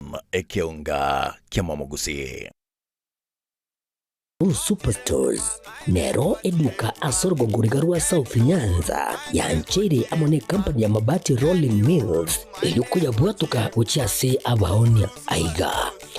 Television, ekeonga ki'amamogusii. Blue Superstores nero eduka ase orogongo riga rwa South Nyanza yancheire amo ne company ya Mabati Rolling Mills erio koyabwatoka gochia ase abaonia. Aiga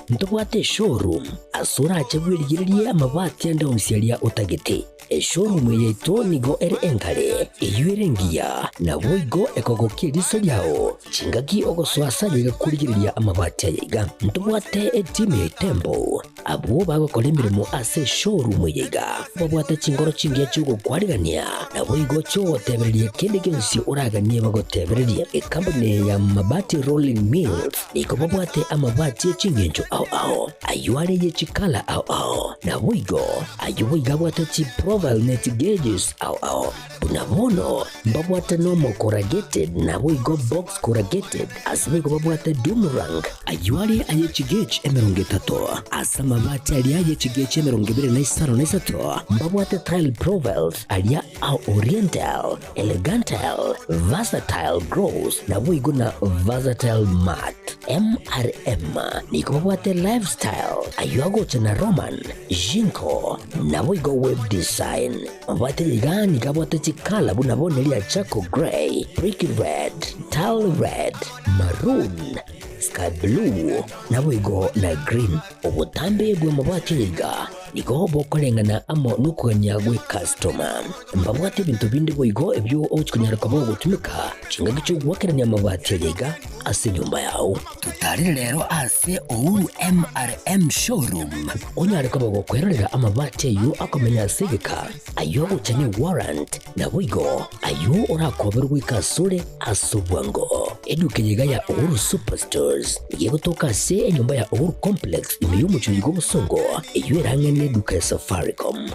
ntobwate eshowroom ase orache bwerigererie amabati ande onsi aria otagete. Eshowroom eye yaito nigo ere enkare, eyio ere engiya, naboigo ekogokia eriso riao chingaki ogosoa ase aye iga korigereria amabati aya iga. Ntobwate etimu ya Itembo Abwo bagokora emeremo ase eshowroom eye iga babwate chinkoro chingiya chi'ogokwarigania, naboigo chi'ogotebereria kende gionsi oraganie bagotebererie. Ekampuni eye ya Mabati Rolling Mills nigo babwate amabati e chingencho ao ao, ayio are ye chikala ao ao, naboigo ayio boigo abwate chiprofile ne chigauges ao ao. Buna bono mbabwate nomo corrugated naboigo box corrugated, ase boigo babwate doom rank, ayio are aye chigauge 30, ase amabati aria aye chigauge 23 mbabwate tile profiles aria a oriental, elegantile, versatile gloss naboigo na versatile matte. MRM nigo babwate lifestyle ayio agocha na Roman, Jinko naboigo web design. Mabwate iga nigo abwate chikala buna bono eria charcoal grey, brick red, tile red, maroon, sky blue, naboigo na green. Obotambe bw'amabati aya iga nigo bokoreng'ana amo nokogania gw'ecustoma. Mbabwate ebinto binde boigo ebio ogochia konyara koba ogotumeka chingaki chi'ogoakerania amabati aya iga ase enyomba yao. Totarire rero ase Uhuru MRM Showroom onyare koba gokwerorera amabati ayio akomenya ase egeka, ayio agocha ne warrant, naboigo ayio orakoberwe goika asore ase obwango. Eduka eye iga ya Uhuru Superstores nigo egotoka ase enyomba ya Uhuru Complex ime y'omochie oyo bw'obosongo eyio ere ang'e neduka ya Safaricom.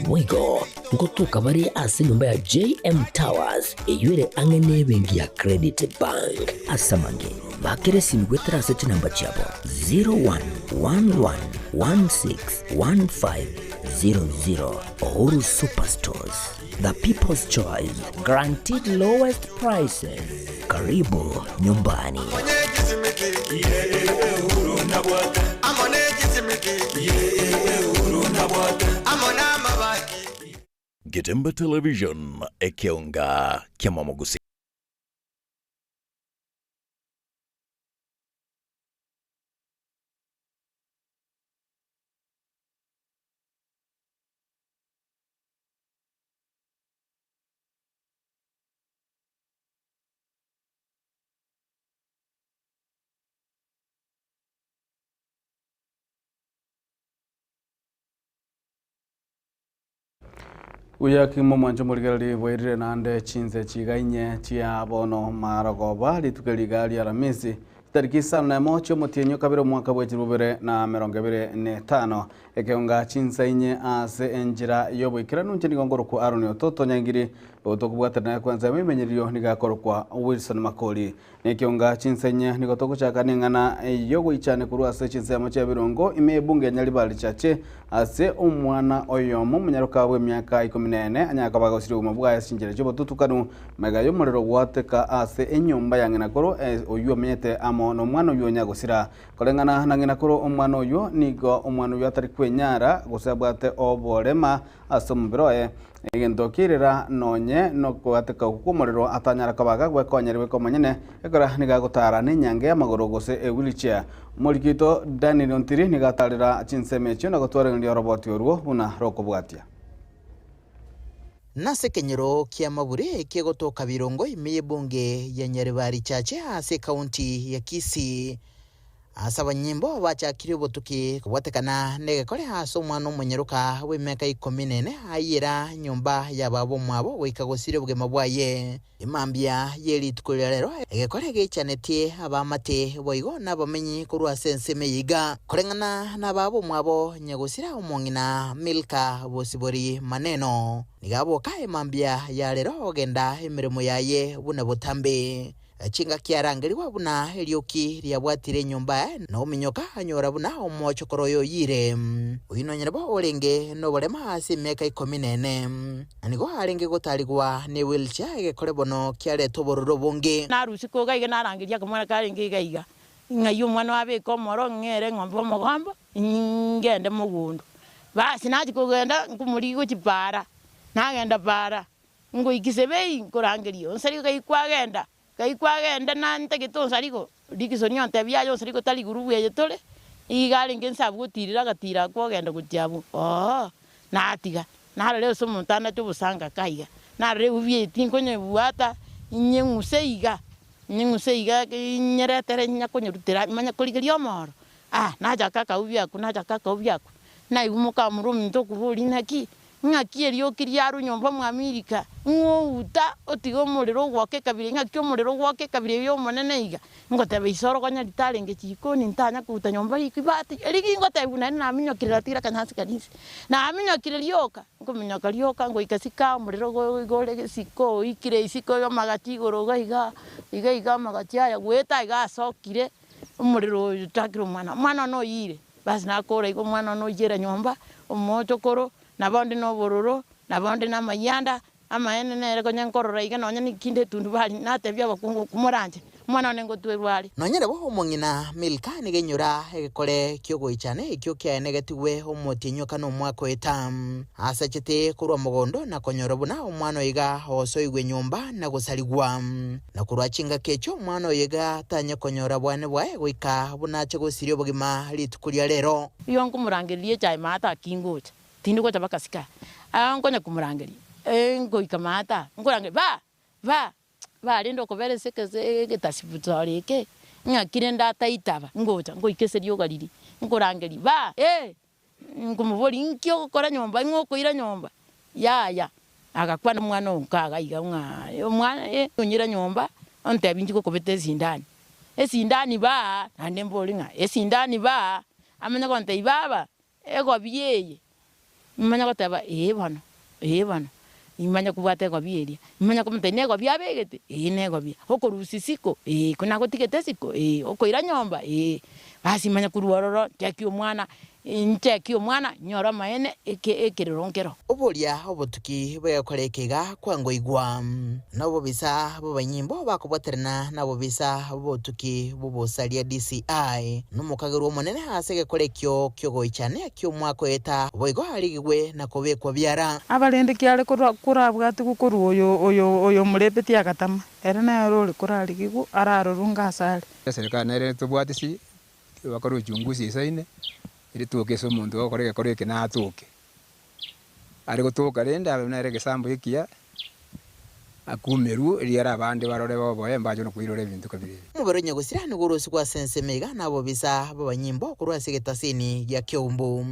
Boigo ngotoka bare ase enyomba ya JM Towers eyio ere ang'e nebenki ya Credit Bank. Ase amange, bakera esimi goetera ase chinamba chiabo 0111161500. Uhuru Superstores, the people's choice, guaranteed lowest prices. Karibu nyumbani. Getembe Television, ekeonga ki'amamogusii. Buya kimo mwanche omorigereria bwairire naende chinse chiga inye chia bono marogoba rituko eri iga ria Aramisi chitariki isano na emo chi'omotienyi o kabere omwaka bwe chilifu bibere na emerongo ebere na etano. Ekeonga chinsa inye ase enchera y'oboikeranu inche nigo nkorokwa Aaron Ototo Nyangiri otokobwaterana kw'ensemo emenyererio nigo akorokwa Wilson Makori. Nekeonga chinsa inye nigo togochaka neng'ana y'ogoichania korwa ase chinsemo chia birongo ime y'ebunge ya Nyaribari Chache ase omwana oyomo omonyaroka bw'emiaka ikomi na ene anyare koba agosiria obogima bwaye ase chinchera chi'obotutukanu magega y'omorero gwateka ase enyomba ya ng'ina koro oyio omenyete amo nomwana oyio nyagosira. Koreng'ana na ng'ina koro omwana oyio nigo omwana oyio atari kwenyara gose abwate oborema ase omobere oye. Egento kiairera nonye nokoateka okwo kw'omorero atanyara koba gagwekonyera bweka omonyene, ekero nigo agotara nenyange y'amagoro gose ewheelchair. Omoriki oito Daniel Ontiri nigo atarera chinsemo echio na gotwarangeria oroboti orwo buna rokobwatia. Nase ekenyoro kia Mabure kegotoka Birongo ime y'ebunge ya Nyaribari Chache ase ekaunti ya Kisii. Ase abanyimbo bachakire obotuki kobwatekana negekore ase omwana omonyaroka bw'emiaka ikomi nene ayira nyomba ya baba omwabo goika gosiria obogima bwaye. Emambia ye rituko ria rero egekore geichanetie abaamate boigo nabamenyi korwa ase ensemo eye iga. Koreng'ana na baba omwabo nyagosira omong'ina Milka Bosibori Maneno nigo aboka emambia ya rero ogenda emeremo yaye buna botambe. Chingaki arangerigwa buna erioki riabwatire enyomba yaye, na ominyoka anyora buna omoochokoro oye oyiire. Oyio nonye nabo orenge noborema ase emiaka ikomi na ene, na nigo arenge gotaarigwa ne wheelchair egekore bono kiareta obororo obonge. Narusia koga iga narangeria akamwana karenge iga iga. Ng'ai omwana oye abeke omoro, ng'ere eng'ombe omogombo, ngende mogondo. Basi nachia kogenda, nkomorigia gochia paara, nagenda paara, ngoika isebei, nkorangeria, onsarigo kai kwagenda, kai kwagenda na ntagete onsarigo, Dickson ontebia yaya onsarigo tari iguru eye tore, iga arenge inse abwo gotirera agatira akwo ogenda gochia abwo, ooh, natiga. Narora ase omonto anate obosanga ka iga, narora eubi eye tinkonyebwata, nyeng'use iga. Nying'use iga nyeretere nyakonyorutera manye korigeria omoro, ah, nachaka akaubi akwo, nachaka akaubi akwo, naigwa mokamura ominto okoboria naki, ng'aki erioki riarwa nyomba mwamirika, ng'o outa otige omorero ogwoka ekabira ng'aki omorero ogwoka ekabira eye omonene iga, ngoteba iso orogonya ritarenge chikoni ntanya kouta nyomba riko ibati, erio gingotebiwa naende naminyokire natigire akanyasi karia inse, naminyokire rioka. Nkominyoka rioka ngoika isiko aa omorero igo ore isiko oikire isiko amagachi igoro iga iga, iga iga amagachi aya goeta iga asokire, omorero oyo otakire omwana, omwana one oyiire, basi nakora igo omwana one oiyera nyomba, omochokoro, nabo onde na obororo, nabo onde na amayianda, Amaene nere konya nkorora iga nonya nekinde etundubari, natebia abakungu, Komoranche, omwana one ngotwerwa are. Nonya nabo omong'ina Milka nigo enyora egekore ki'ogoichana ekio kiaenegetigwe omotienyi o kane omwaka oeta. Asachete korwa mogondo na konyora buna omwana oyo iga osoigwe nyomba na gosarigwa. Na korwa chingaki echio omwana oyo iga tanye konyora bwane bwaye goika buna ache gosiria obogima rituko ria rero. Igo nkomorangereria echaye maate akingocha. Tindi gocha mpaka sika. Aa nkonya komorangeria, ngoika maate aa, nkorangeria ba! Ba! Ba rende okobera ase ekese egetasibutori eke, ng'aki rende ataitaba, ngocha ngoika ase rioga riria, nkorangeria ba! Eh! Nkomoboria inki ogokora nyomba, ing'o okoira nyomba? Yaya, agakwana omwana oo nkaga iga ng'a omwana eh, onyira nyomba, ontebia inchi gokobeta esindani. Esindani baa! Naende mbori ng'a esindani baa! Amanye gontebia baba, Egobi eye, imanye goteba, Ee bono, ee bono, imanye kobwata egobi eria. Imanye komotebia, Negobi abegete? Ee negobi. Okorusia isiko? Ee. Ko nagotigete isiko? Ee. Okoira nyomba? Ee. Basi imanye korwa ororo, ncheki omwana, ncheki omwana, nyore amaene, eke ekerero nkero. Oboria obotuki bw'egekora eke iga kwangoigwa, na obobisa bw'abanyimbo bakobwaterana nabobisa bw'obotuki bw'obosaria DCI, na omokagerwa omonene ase egekora ekio ki'ogoichania ki'omwaka oeta, boigo arigigwe na kobekwa biara. Abarende kiare korabwatigwe korwa oyo oyo oyomorepeti agatama, ere nere ore korarigigwe ararorwe ngasare. Eserekari nere tobwatisi, bakore uchunguzi eisaine, ere toke ase omonto ogokora egekora eke natoke. Are gotoka rende abe nere egesambo ekiya, akumerwe, erio abande barore boboe mbache nokoirora ebinto kabere ebi. Omobere o nyagosira nigo orosigwe ase ensemo iga nabobisa b'abanyimbo korwa ase egetasini gia Keumbu,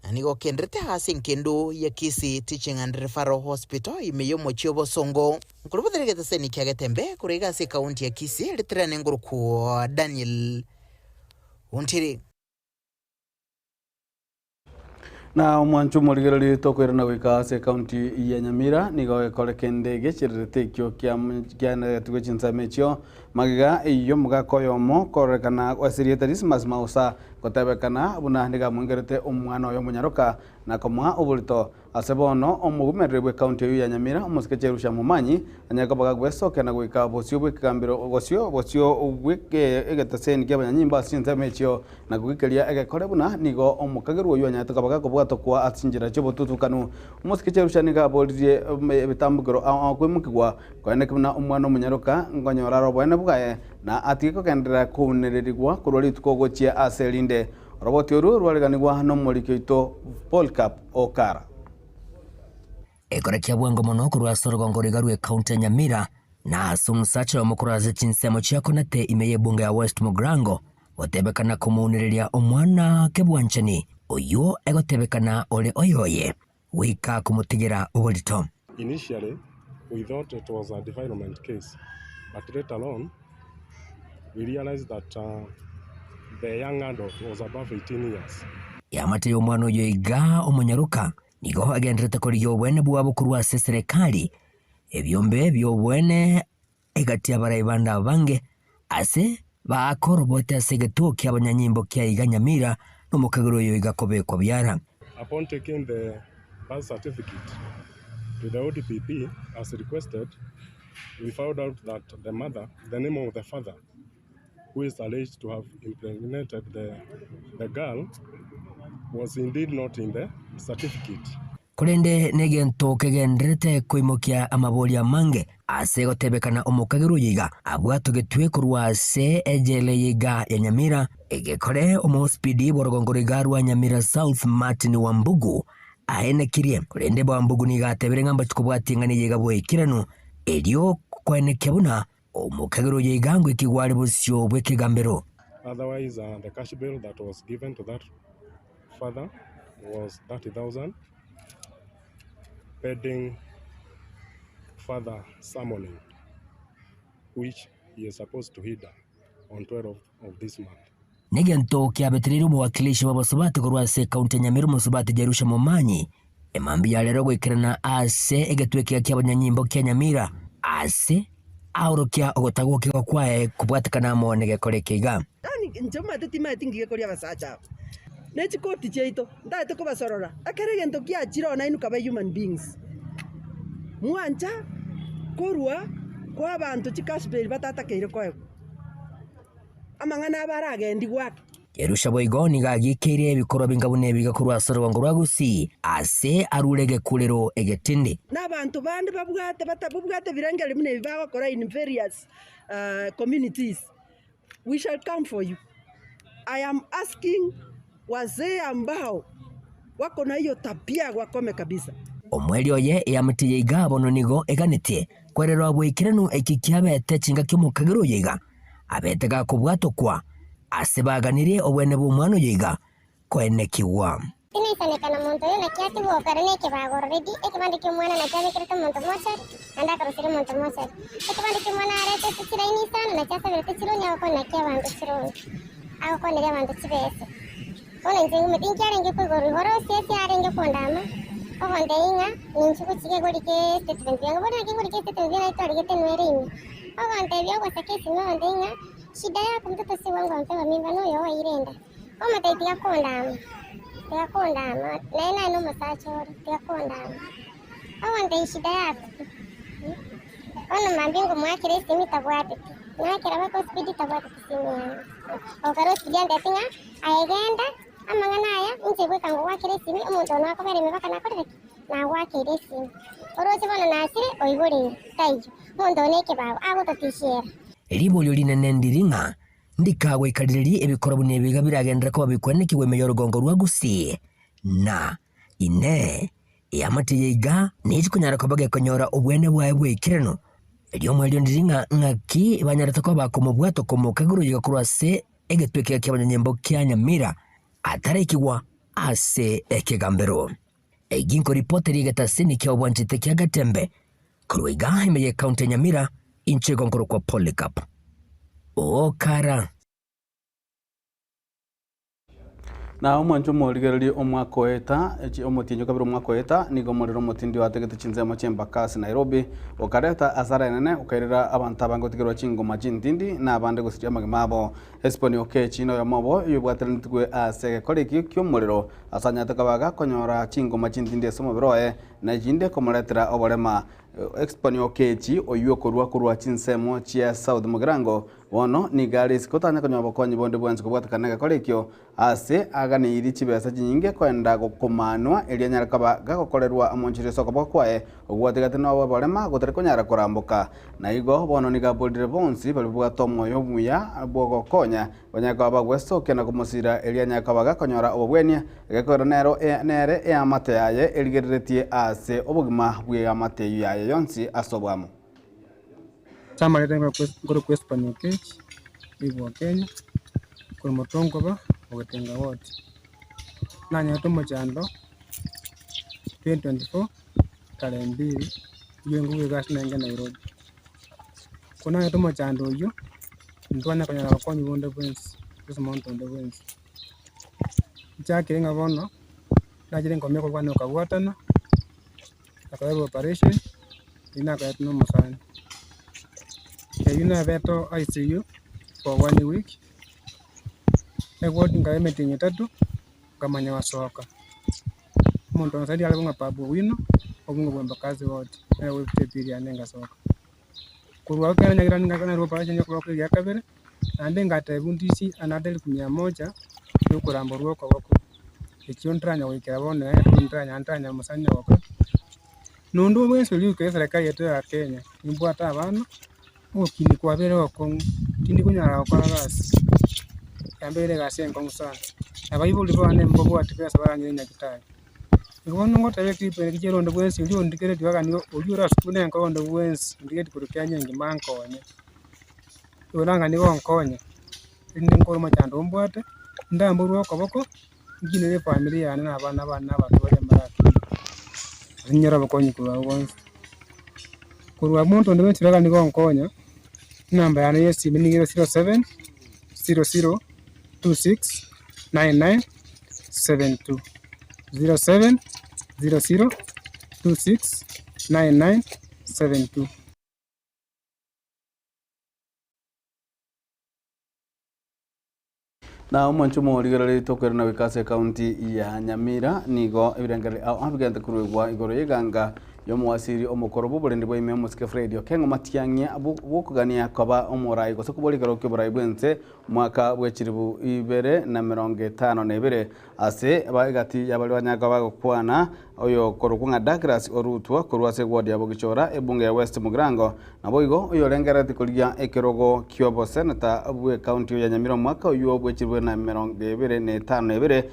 na nigo okenderete ase engendu ya Kisii Teaching and Referral Hospital ime y'omochie o Bosongo. Nkorobotera egetaseni kia Getembe korwa iga ase ekaunti ya Kisii ritirane ngorokwo Daniel Ontiri. Na omwancho omorigereria tokoirana goika ase ekaunti ya Nyamira nigo gekore kende gechererete ekio kianeretigwe chinsemo echio magega y'omogaka oyomo kororekana ase erieta Dismas Mausa gotebekana buna nigo amwengerete omwana oye omonyaroka na komoa oborito Ase bono omogumereri bw'ecounty eyio ya Nyamira, omosike Jerusha Momanyi, anyare koba gagwesokia na goika bosio bw'ekegambero bosio bosio bw'egetaseni ki'abanyanyimbo ase chinsemo echio, na kogikeria egekore buna nigo omokagerwa oyio anyarete koba gakobwatokwa ase chinchera chi'obotutukanu. Omosike Jerusha nigo aboririe ebitambokero ao ao koimokigwa, koeneki buna omwana omonyaroka nkonyora are oboene bwaye, na atige kogenderera kounererigwa korwa rituko gochia ase erinde. Oroboti orwo rwareganigwa nomoriki oito Polycarp Okara. Ekora kia bwango mono korwa ase orogongo roiga rw'ecounty ya Nyamira na ase omosacha oyomo korwa ase chinsemo chia Konate ime y'ebunge ya West Mugirango gotebekana komounereria omwana kebwanchani oyio egotebekana ore oyoye goika komotigera oborito. Initially we thought it was a defilement case but later on we realized that the young adult was above 18 years. Eamate y'omwana oyo iga omonyaroka nigo agendererete korigia oboene bwabo korwa ase eserekari, ebiombe bi'oboene egati y'abarai bande abange, ase baakorobote ase egetuo ki'abanyanyimbo kia iga Nyamira nomokagera oyo iga kobekwa biara. Upon taking the birth certificate to the ODPP as requested, we found out that the mother, the name of the father. who is alleged to have impregnated the, the girl was indeed not in the certificate. Korende negento kegendererete koimokia amaborio amange ase gotebekana omokagerwa oyo iga abwatogetwe korwa ase ejela eye iga ya Nyamira, egekore omospidi bw'orogongo roiga rwa Nyamira South Martin Wambugu aenekirie. Korende Wambugu nigo atebire ng'a mbachi kobwatia eng'ana eye iga boikeranu erio koenekia buna omokagerwa oyo iga ngoikigwa are bosio bw'ekegambero. Otherwise, the cash bail that was given to that father was 30,000 pending further summoning which he is supposed to heed on 12th of this month. Negento kiabetereire omowakilishi bw'abasubati korwa ase ekaunti ya Nyamira omosubati Jerusha Momanyi emambia ya rero goikerana ase egetwe ekiya ki'abanyanyimbo kia Nyamira ase aorokia ogotagokigwa kwaye kobwatekana amo negekora eke iga. Yaani inche omanyete timanyeti ngige koria abasacha aba, ne chikoti chiaito, ntagete kobasorora, ekero egento kiachire oo nainwe kabe human beings. Mwancha korwa kwa abanto chikasberi batatakeire koegwa, amang'ana abo aragendigwe ake. Yerusha boigo nigo agiikeire ebikorwa binga buna ebiga korwa ase orogongo rwa Gusii, aase arure egekurero egetindi. Na abanto bande babwate batabobwate ebirengererio buna ebi bagokora in various communities. We shall come for you. I am asking wazee ambao wako na hiyo tabia wakome kabisa. Omweri oye eamate ya iga bono nigo eganetie kwererwa boikeranu eki kiabete chingaki omokagera oyo iga abete gakobwatokwa ase baganirie obwene bw'omwana oyo iga koenekigwa. Tinaisaneka na monto oyo, naki atigwe okare nekebago already, ekebande ki'omwana nakio abekerete omonto mochari, naende akaroseria omonto mochari. Ekebande ki'omwana aretete chilaini isano, nakio asaberete chironi agokwana naki abanto chironi, agokwaneria abanto chibese. Bono inche ngumete inki arenge koigorwa igoro ase ase arenge kondama, ogontebia ng'a ninche gochia gorika estatement yango, bono naki ngorika estatement naye twarigete enwere ime. Ogontebia ogosaka esime ogontebia ng'a shida yako mtoto si wangu ampewa mimba noyo oeire enda. Omotebi tiga kondama, tiga kondama, naye naye nomosacha ore, tiga kondama. Ogontebia shida yako, bono mambia ngomoakera esimi tabwateti, nakera mpaka osipidi tabwateti simu yane. Okare osipidi antebeti ng'a aye genda, amang'ana aya inche bweka ngogoakera esimi, omonto one akobera emebaka nakorire ki? Nagoakeire esimi. Oroche bono nasire oigoreire, taiyo. Omonto one ekebago, agototishera. Riborio rinene ndiri ng'a Ndikagoikarirerie ebikoro buna ebi iga biragenderere koba bikwenekigwa ime y'orogongo rwa Gusii, na, Inee, eamate eye iga nechi konyara koba gekonyora obwene bwaye bw'ekereno? Erio omoerio ndiri ng'a ng'aki banyarete koba bakomobwata okomoka igoro iga korwa ase egetwe ekiya ki'abanyanyimbo kia Nyamira ataraikigwa ase ekegambero. Egi nkoripoteria egetasini kia obwanchete kia Gatembe Korwa iga ime y'ecounty ya Nyamira, inche igo nkorokwa Polycarp Okara. Na omwancho omorigererie omwaka oeta, omotienyi okabere omwaka oeta, nigo omorero omotindi oategete chinsemo chi'embaka ase Nairobi, okareta asara enene, okairera abanto abange gotigerwa chingoma chintindi, na abande gosiria amagima abo. Esiponi Okechi noyomo obo oyobwateranetigwe ase egekora ekio ki'omorero, ase anyarete koba gakonyora chingoma chintindi ase omobere oye, na echinde komoretera oborema. Exponi Okechi, oyio okorua korwa chinsemo chia South Mugirango, bono nigo are isiko tanya konyora obokonyi bonde bwensi kobwatekana negekora ekio ase aganeirie chibesa chinyinge koenda gokomanwa erio anyare koba gagokorerwa omonchori ase okoboko kwaye ogwatigete noborema gotari konyara koramboka. Na igo bono nigo aborire bonsi baria babwate omoyo omuya bw'ogokonya Banyare koba bagwesokia na komosira, erio anyare koba gakonyora obobwenia, egekorero nero nere eamate yaye erigereretie ase obogima bw'eamate eyio yaye yonsi ase oboamo. Ase amareta nkorokwa Esipani Okech, oibwa Kenya, korwa Motonkoba, Ogetenga Ward. Nanyarete omochando 2024 tarehe mbili, eywo engubu egasi nenge Nairobi. Ko nanyarete omochando oywo. Ntwanya konyora abakonyi bonde bwensi, gose monto onde bwensi. Nchakire ng'a bono, nachire nkomia okobwana okabwatana, akaeba operation, riria nakoretwe na omosani. Eyio nabete ICU for one week, eward nkaba emetienyi etato, nkamanya gosoka. Omonto onsaidi are kong'a Babu Owino, obwo bwa Embakasi ward, nere oebete ebill yane ngasoka. Korwa ekero nyagetari ngakana operation ya okoboko eria kabere. Naende ngatebwa ndisi another elfu mia moja ya okoramborwa okoboko, ekio ntaranya goikera bono iga lakini ntaranya ntaranya mosani nyaboka. Nonde bwensi oria oikire eserekari yaito ya Kenya, nimbwate abana, ogokina kwabeire ogokong'u, tindi konyara gokora gasi, yambeire egasi enkong'u sana. Abaibori bane mbabwati besa barang'ire nyagetari. Igo bono ngoteba eclip eye rigiya onde bwensi oria ondigeretie mpaka nigo oria orasukune enkoro onde bwensi ondigeretie korwa Kenya engima ankonye. Igo nanga nigo onkonye, erinde nkore omochando ombwate, ndamborwe okoboko, nkinere efamiri yane na abana bane na abanto baria mbarakine, gose ninyore obokonyi korwa abwo bonsi. Korwa abwo monto onde bwensi oria nigo onkonya, enamba yane ya esimi nigo ere 07 00 26 99 72, 07 00 26 99 72. Na omwancho omorigereria tokoirana goika ase ekaunti ya Nyamira nigo ebirengererio ao abigente koruegwa igoro y'eganga y'omowasiri omokoro bw'oborendi bwa ime omosike Fred Okengo Matiang'i bw'okogania koba omorai gose koboria ekerogo ki'oborai bw'ense omwaka bwe chilifu 2052 Ase egati y'abaria banyare koba bagokwana, oyokorokwa ng'a Douglas Orutwa korwa ase eward ya Bogichora, ebunge ya West Mugirango, naboigo oyorengerereti korigia ekerogo ki'oboseneta bw'ecounty ya Nyamira omwaka oyio bw'echirwe na 25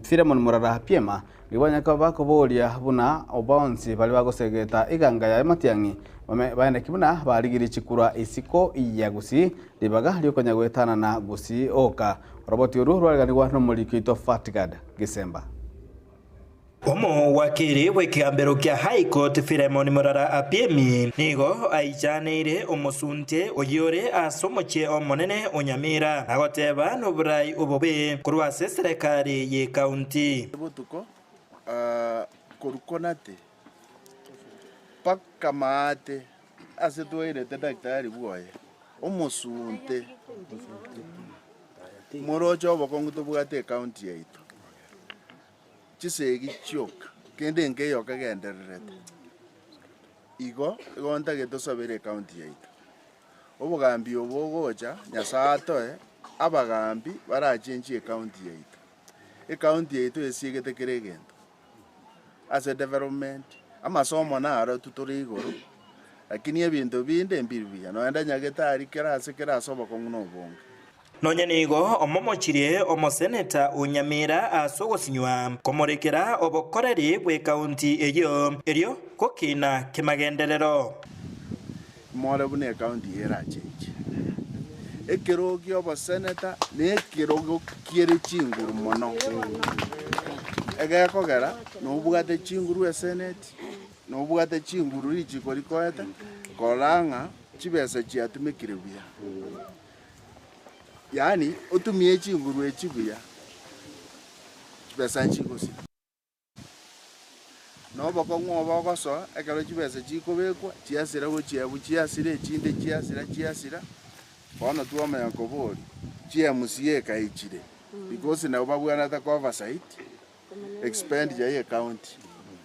Philemon Murara Piema, nigo banyare koba bakoboria buna bonsi baria bagosegeta eganga yaye Matiang'i baeneki buna barigirie chikura isiko ya Gusii ribaga riokonya goetanana Gusii oka. Oroboti orwo rwareganigwa nomoriki oito Fatgard Gisemba. Omowakiri bw'ekegambero kia High Court Philemon Murara Apiemi nigo aichaneire omosunte oyio ore ase omochie omonene o Nyamira na goteba noborai obobe korwa ase eserekari y'ecounty. Botuko korwa Konate mpaka maate ase twairete daktari bwoye, omosunte, moroche obokong'u tobwate ecounty yaito, chisegi chioka, kende nkeiyo kegendererete. Igo, igo ntagete tosabere ecounty yaito. Obogambi obo bogocha, Nyasae atoe, abagambi barachenchie ecounty yaito. Ecounty yaito esiegete kera egento. ase development, amasomo naro tore igoro, lakini ebinto binde mbiri buya, nonya nyagetari kera ase kera ase obokong'u na obonge. Nonya nigo omomochirie omoseneta o Nyamira ase ogosinywa komorekera obokoreri bw'ekaunti eyio, erio gokina kemagenderero. More buna ekaunti eye erachenche. Ekerogo ki'oboseneta nekerogo kiere chinguru mono. Egekogera nobwate chinguru eseneti, nobwate chinguru richiko rikoete korora ng'a chibesa chiatumekire buya. Yaani otumie chinguru echi buya, chibesa nchigosira. Na obokong'u obo ogosoa ekero chibesa chikobekwa, chiasira gochia abwo chiasira echinde chiasira chiasira, bono twamanya koboria, chiMCA ekaichire because nabo babwenerete ko oversight expenditure ye ecounty,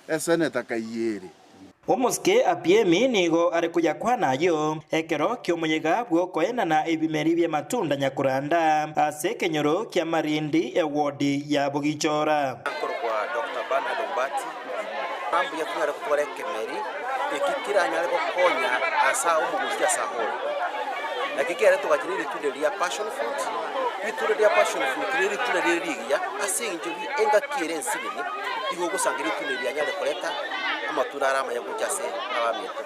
esenator kaiye ere. Omosike Apiemi nigo are koyakwana ayio ekero ki'omoyega bw'okoenana ebimeri bi'amatunda nyakoranda ase ekenyoro kia Marindi ewodi ya Bogichora. Nkorokwa Doctor Bernard Ombati, na mbuya tonyare gotwara ekemeri eki keranyare gokonya ase omogosi ase ahore. Naki ekero togachire ritunda ria passion fruit, ritunda ria passion fruit rire ritunda rire rigiya ase eng'encho engaki ere ensinini, igo ogosanga ritunda eri rianyare koreta amatunda are amaya gocha ase abaminto.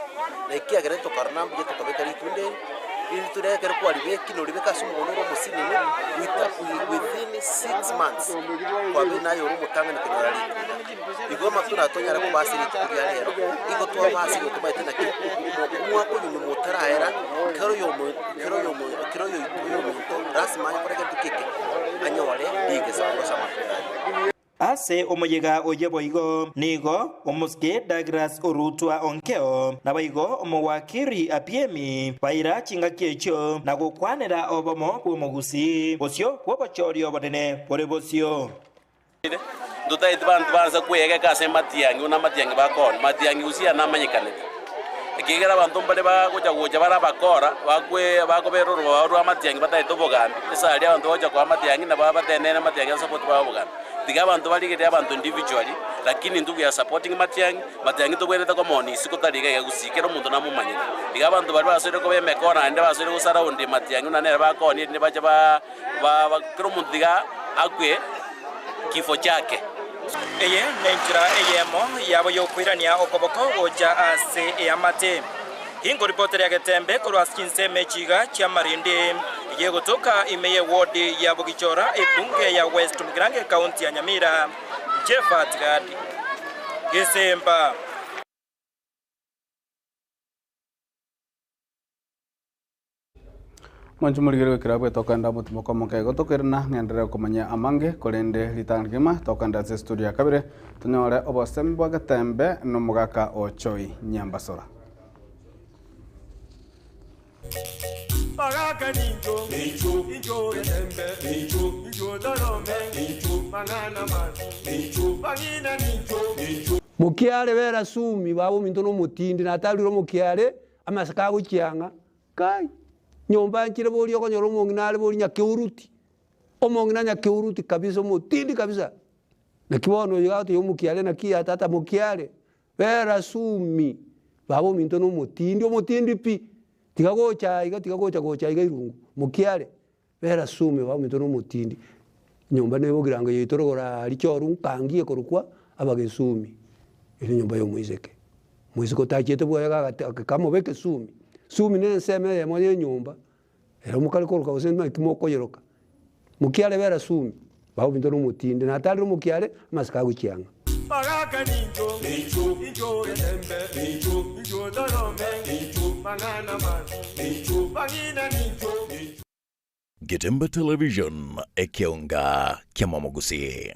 Na ekiagera tokarora na mbuya tokabeka ritunda eri, ritunda eri ekero kwaribekire noribeka ase omogondo ore omosinini, goika within 6 months kwabeire naye ore omotang'ani konyora ritunda. Igo amatunda aya tonyare koba ase rituko ria rero, igo twaba ase egento omanyete naki omwaka oyo nyuma otaraera, kera oyomo kera oyomo kera oyominto lasima anyare kora egento ki eke, anyore rigesa korwa ase amatunda aya. Ase omoyega oye boigo nigo omosike Douglas Orutwa Onkeo, naboigo omowakiri Apiemi baira chingaki echio na gokwanera obomo bw'omogusii bosio bw'obochori obonene bore bosio. Ntotaeti banto bansa kweyegeka ase amatiang'i buna amatiang'i bakoonia. Matiang'i gose aya namanyekanete. Ekiagera abanto mbare bagocha gocha bare abakora, bakwe bakobera orobao rwa amatiang'i batagete obogambi, ase aria abanto bagocha koa amatiang'i nabo abatenene amatiang'i asupport babe obogambi. Tiga abanto barigererie abanto individually, lakini intwe we are supporting Matiang'i, Matiang'i tobwenerete komoonia isiko tari iga iga gusii, kera omonto namomanyete. Iga abanto baria basoire koba emekora naende basoire gosurround Matiang'i buna nere bakoonia erinde bache ba ba kera omonto tiga akwe kifo chake. Eye nenchera eyemo yabo y'okoirania okoboko gocha ase eamate. Inkoripoteria getembe korwa ase chinsemo echiga chi'amarindi eyegotoka ime y'ewodi ya Bogichora ebunge ya West Mugirango ekaunti ya Nyamira. Jephat Gadi. Gesemba. Mwanche morigererie goikera abwo tokogenda omotimoko omoke igo tokoirana ng'enderere komanya amange korende ritang'ani rigima tokogenda ase estudio ya kabere tonyore obosemi bwa getembe na omogaka o Choi Nyambasora. Mokiare bera sumi baba ominto nomotindi natarire omokiare amaseko agochiang'a Kai! Nyomba nchire boria okonyora omong'ina are boria nyakeuruti, omong'ina nyakeuruti kabisa omotindi kabisa. Naki bono oyo iga agotebia omokiare naki ya tata mokiare, bera sumi, baba ominto na omotindi, omotindi pi, tiga gocha aiga tiga gocha gocha aiga irungu, mokiare, bera sumi baba ominto na omotindi. Enyomba na ebogirango yaito rogoro aria choru nkangi ekorokwa abagesumi, ere enyomba ya omoiseke. Moiseke otachiete bwoye gagate kamobeke sumi, sumi na ensemo eyemo ya enyomba, ere mokare koroka gose naki mokoyeroka, mokiare bera sumi, baba ominto na omotindi, natarire omokiare, amasiko agochiang'a. Getembe Television, ekeonga ki'amamogusii.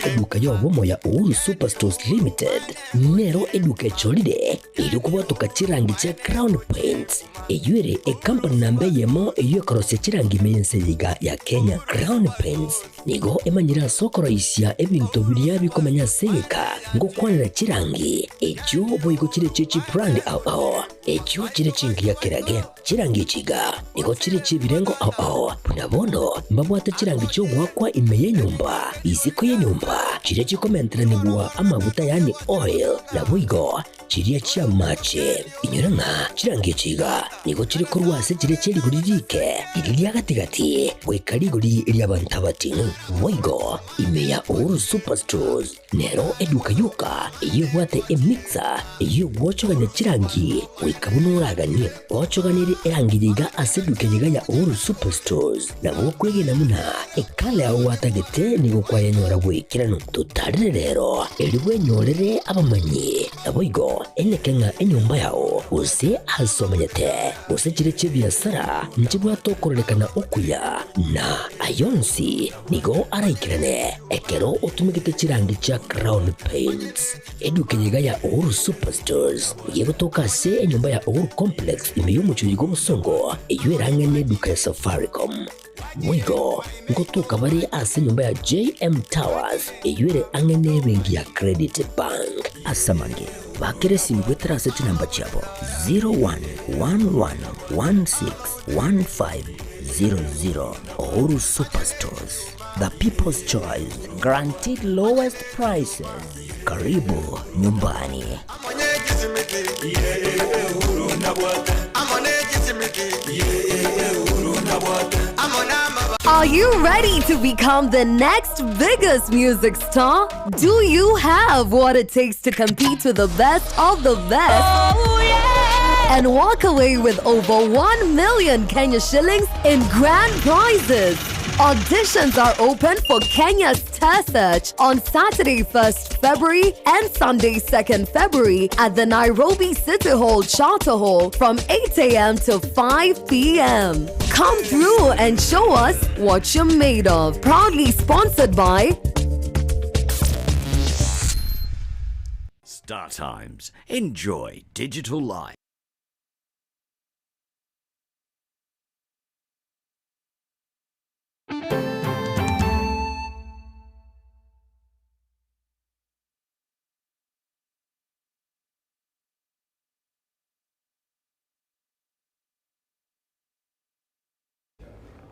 Eduka y'obomo ya Uhuru Superstores Limited nero eduka echorire erio kobwatoka chirangi chia Crown Paints, eyio ere ekampani namba eyemo eyio ekorosia chirangi ime y'ense eye iga ya Kenya. Crown Paints nigo emanyire ase okoroisia ebinto biria bikomenya ase egeka ngokwanera chirangi echio boigo chire chie chibrand ao ao echio chire chingiya kerage. Chirangi echi iga nigo chire chi'ebirengo ao ao, buna bono mbabwate chirangi chi'ogoakwa ime y'enyomba, isiko y'enyomba, chiria chikomenteranigwa amaguta yaani oil, naboigo chiria chi'amache. Inyora ng'a chirangi echi iga nigo chire korwa ase chiria chie rigori riike, riria ria gati-gati, goika rigori ri'abanto abating'u. Boigo ime ya Uhuru Superstores Nero eduka yoka eyio ebwate emixer eyio egwochogania chirangi goika buna oraganie. Gwochoganirie erangi eye iga ase eduka eye iga ya Uhuru Superstores, nabo okwegena buna ekala yao gwatagete nigo kwayenyora bw'ekeranu. Totarere rero erio bwenyorere abamanyi, naboigo eneke ng'a enyomba yao gose ase omenyete gose chire chi'ebiasara nchibwate okororekana okuya na ayonsi Nigo araikerane ekero otumegete chirangi chia Crown Paints. Eduka eye iga ya Uhuru Superstores nigo egotoka ase enyomba ya Uhuru Complex ime y'omochie oyo bw'obosongo eyio erang'ane eduka ya Safaricom. Boigo ngotoka bare ase enyomba ya JM Towers eyio ere ang'e n'ebenki ya Credit Bank. Ase amange, bakera esimi goetera ase chinamba chiabo 0111161500. Uhuru Superstores, the people's choice, guaranteed lowest prices. Karibu nyumbani. Are you ready to become the next biggest music star? Do you have what it takes to compete with the best of the best? Oh, yeah! And walk away with over 1 million Kenya shillings in grand prizes. Auditions are open for Kenya's Star Search on Saturday, 1st February and Sunday, 2nd February at the Nairobi City Hall Charter Hall from 8 a.m. to 5 p.m. Come through and show us what you're made of. Proudly sponsored by Star Times. Enjoy digital life.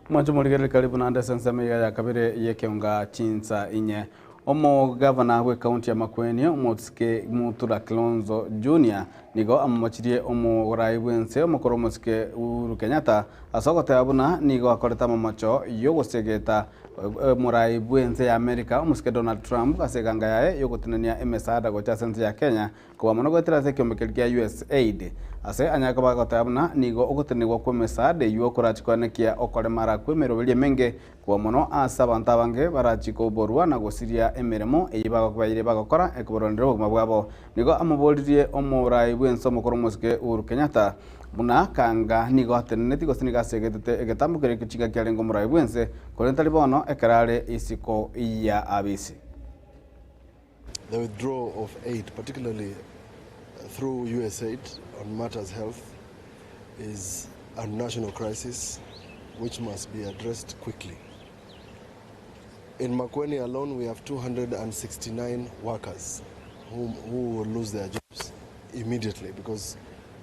Mwancho morigereri karibu naende ase ensemo iga ya kabere y'ekeonga chinsa inye. Omogavana bw'ekaunti ya Makueni omosike Mutula Kilonzo Junior nigo amomochirie omorai bw'ense omokoro omosike Uhuru Kenyatta ase ogoteba buna nigo akorete amamocho y'ogosegeta omorai bw'ense ya America omosike Donald Trump ase eganga yaye y'ogotenenia emesaada gocha ase ense ya Kenya Kobua mono goetera ase ekiombe keria kia USAID, ase anyare koba agoteba buna nigo ogotenenigwa kw'emesaada eyio korachi koenekia okoremara kw'emeroberi emenge, kobua mono ase abanto abange barachi koborwa na gosiria emeremo eyio babeire bagokora ekoborwanera obogima bwabo. Nigo amoboririe omorai bw'ense omokoro omosike Uhuru Kenyatta buna kanga nigo ateneneti gose nigo asegetete egetambo keria chingaki arenge omorai bw'ense korende tari bono ekero are isiko ya abisi. The withdrawal of aid, particularly through USAID on matters health, is a national crisis which must be addressed quickly. In Makueni alone, we have 269 workers who, who will lose their jobs immediately because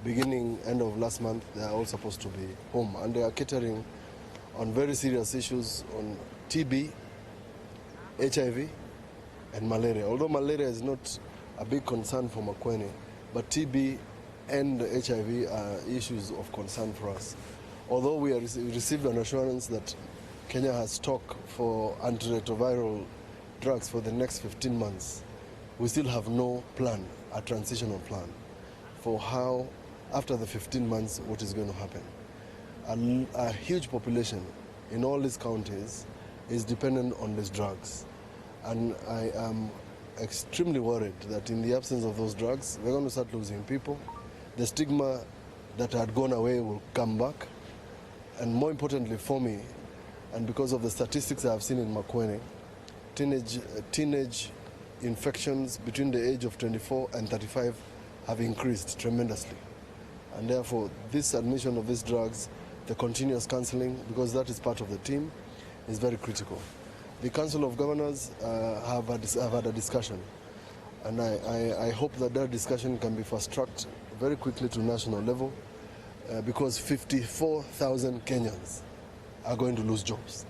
beginning end of last month, they are all supposed to be home and they are catering on very serious issues on TB, HIV, and malaria. Although malaria is not a big concern for Makueni, but TB and HIV are issues of concern for us. Although we are received an assurance that Kenya has stock for antiretroviral drugs for the next 15 months, we still have no plan, a transitional plan, for how, after the 15 months, what is going to happen. A, a huge population in all these counties is dependent on these drugs. And I am extremely worried that in the absence of those drugs, we're going to start losing people. The stigma that had gone away will come back. And more importantly for me, and because of the statistics I have seen in Makueni, teenage, teenage infections between the age of 24 and 35 have increased tremendously. And therefore, this admission of these drugs, the continuous counseling, because that is part of the team, is very critical. The Council of Governors have, a, have had a discussion, and I, I, I hope that that discussion can be fast-tracked very quickly to national level, because 54,000 Kenyans are going to lose jobs.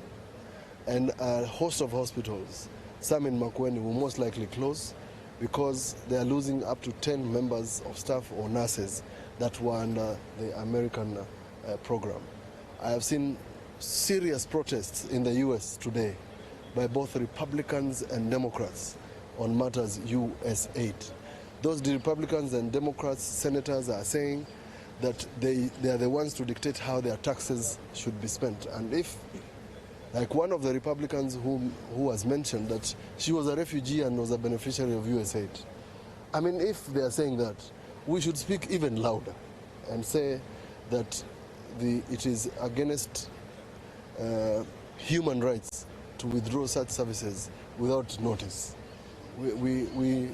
And a host of hospitals, some in Makueni, will most likely close because they are losing up to 10 members of staff or nurses that were under the American program. I have seen serious protests in the US today by both Republicans and Democrats on matters USAID. Those Republicans and Democrats senators are saying that they, they are the ones to dictate how their taxes should be spent. And if, like one of the Republicans who, who has mentioned that she was a refugee and was a beneficiary of USAID. I mean, if they are saying that, we should speak even louder and say that the, it is against human rights to withdraw such services without notice. We, we, we,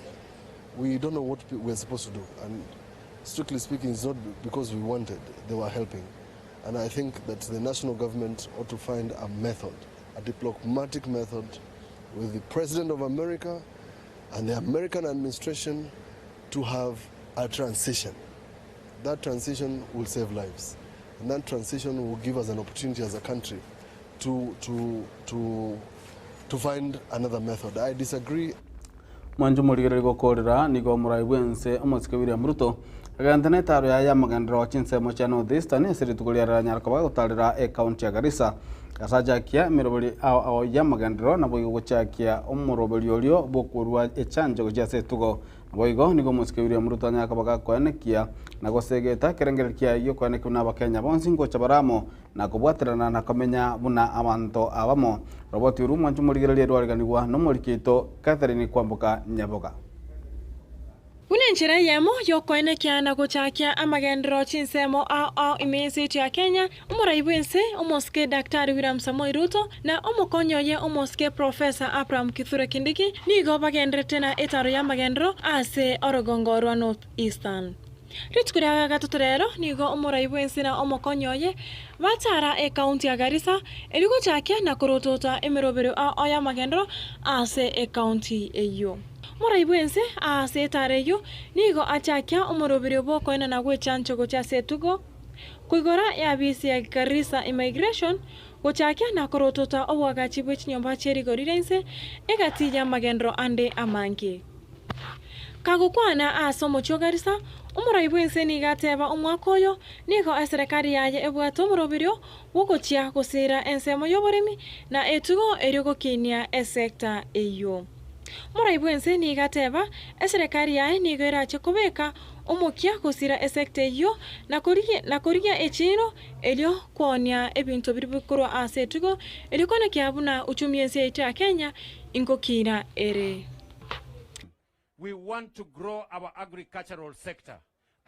we don't know what we're supposed to do. And strictly speaking, it's not because we wanted, they were helping. And I think that the national government ought to find a method, a diplomatic method, with the President of America and the American administration to have a transition. That transition will save lives. And that transition will give us an opportunity as a country to, to, to, to find another method. I disagree Mwancho morigereri gokorera nigo omorai bwense omosike William Ruto agente na etaro yaye y'amagenderero chinsemo chia North Eastern ase rituko riararanyara koba gotarera ekaunti ya Garissa ase achakia emeroberi ao ao y'amagenderero nabo igo gochakia omoroberi orio bwokorwa echanjo gochia ase etugo nabo igo nigo omosike William Ruto anyara koba gakoenekia na gosegeta ekerengererio kiaye giokoenekia buna abakenya bonsi ngocha baramo na kobwaterana na komenya buna abanto abamo roboti oru mwancho morigereria erwariganigwa na omorikito Catherine Kwamboka Nyaboga. Buna enchera eyemo yokoenekia na gochakia amagenderero chinsemo ao ao ime y'ense ya Kenya, omorai bwense omosike Daktari William Samoei Ruto na omokonyi oye omosike Professor Abraham Kithure Kindiki nigo bagenderete na etaro y'amagenderero ase orogongo rwa North Eastern. Rituko ria gatato rero nigo omorai bwense na omokonyi oye batara ekaunti ya Garissa eri gochakia na korotota emerobero ao y'amagenderero ase ekaunti eyio. Omorai bwense ase etaro eyio nigo achakia omoroberi bwokoenana gwechancho gochia ase etugo. Koigora eabisi ya Garissa Immigration, gochakia na korotota oboagachi bwe chinyomba chie rigori ria inse egati y'amagenderero ande amange. Kagokwana ase omochie o Garissa, omorai bw'ense nigo ateba omwaka oyo nigo eserekari yaye ebwate omoroberio bw'ogochia gosiira ensemo y'oboremi na etugo erio gokinia esecta eyio. Omorai bw'ense nigo ateba eserekari yaye nigo erache kobeka omokia gosiira esecta eyio na korigia na korigia echiiro erio koonia ebinto biria bikorwa ase etugo erio konekia buna uchumi ense yaito ya Kenya ingokiira ere. We want to grow our agricultural sector.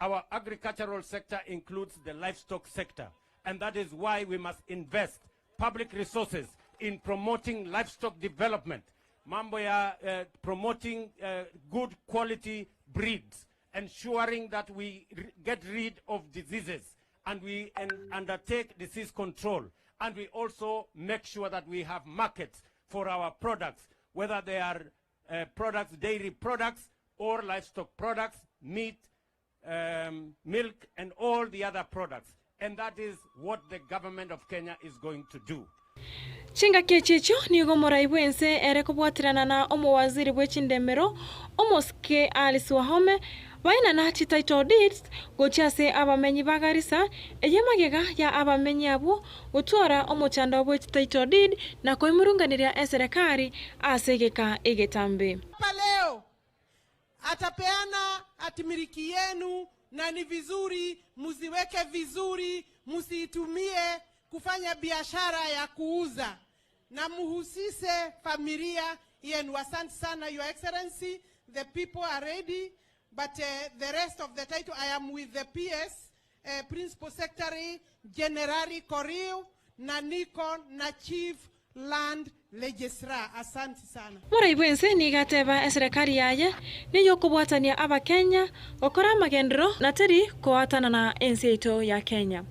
Our agricultural sector includes the livestock sector, and that is why we must invest public resources in promoting livestock development, mambo ya uh, promoting uh, good quality breeds, ensuring that we get rid of diseases and we undertake disease control, and we also make sure that we have markets for our products, whether they are uh, products, dairy products, or livestock products, meat, um, milk, and all the other products. And that is what the government of Kenya is going to do. Chingaki echi echio nigo omorai bw'ense ere kobwaterana na omowaziri bwe chindemero, omosike Alice Wahome, baenana chi-title deeds gochia ase abamenyi ba Garissa, eye magega ya abamenyi abwo gotwara omochando bwe chi-title deed na koimurunganeria eserekari ase egeka egetambe. Hapa leo atapeana hatimiliki yenu, na ni vizuri mziweke vizuri, msiitumie kufanya biashara ya kuuza na muhusise familia yenu. Asante sana Your Excellency, the people are ready but uh, the rest of the title I am with the PS uh, Principal Secretary Generali Korir na niko na Chief Land Registrar. Asante sana. Morai bw'ense nigo ateba eserekari yaye ney'okobwatania Abakenya gokora amagenderero na teri koatanana ense yaito ya Kenya.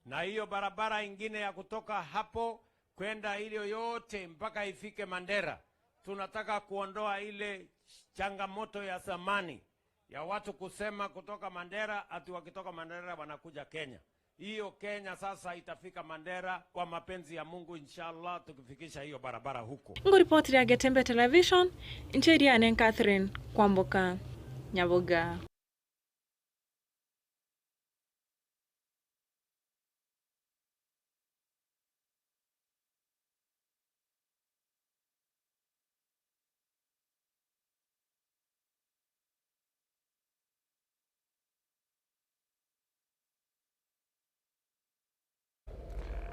Na hiyo barabara ingine ya kutoka hapo kwenda ile yote mpaka ifike Mandera, tunataka kuondoa ile changamoto ya zamani ya watu kusema kutoka Mandera ati wakitoka Mandera wanakuja Kenya. Hiyo Kenya sasa itafika Mandera kwa mapenzi ya Mungu, inshallah, tukifikisha hiyo barabara huko. Ngoripoti ria Getembe Television, inche Eriane Catherine Kwamboka, Nyaboga.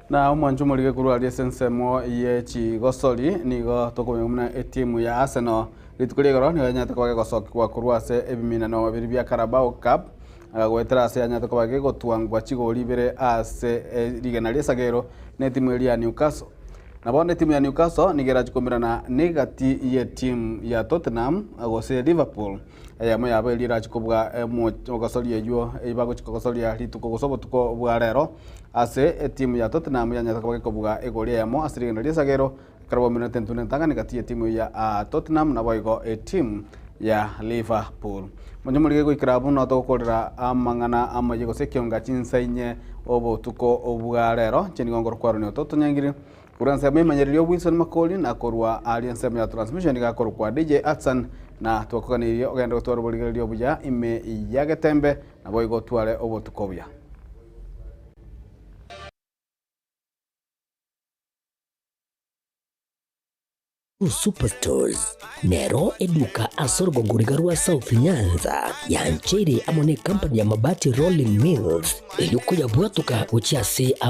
Na omwancho omorige korwa aria ase ensemo ye chigosori nigo tokomenya buna etimu ya Arsenal rituko ria igoro nigo yanyarete koba gegosokigwa korwa ase ebiminano biri bia Carabao Cup goetera ase yanyarete koba gegotwangwa chigori ibere ase rigena ria esagero na etimu eria ya Newcastle. Na bono etimu ya Newcastle nigo erachikomerana na egati ye etimu ya Tottenham gose Liverpool eyemo yabo eria erachi kobua ogosoria eywo bagochi kogosoria rituko gose obotuko bwa rero ase etimu ya Tottenham yanyarete koba gekobua egori eyemo ase rigena ria esagero ekero baumerete entunda entang'ani gati ye etimu ya Tottenham naboigo etimu ya Liverpool. Monye morige goikera abwo noo togokorera amang'ana amayia gose ekionga chinsa inye obotuko bwa rero. Inche nigo ngorokwa Aaron Ototo Nyangiri korwa ensemo emanyererio Wilson Makori na korwa aria ensemo ya transmission iga akorokwa DJ Atsan na twakoganeirie ogende gotwara oborigereria obuya ime ya Getembe naboigo otware obotuko obuya. Superstores nero eduka ase orogongo riga rwa South Nyanza yancheire amo ne company ya Mabati Rolling Mills erio koyabwatoka gochia ase aba.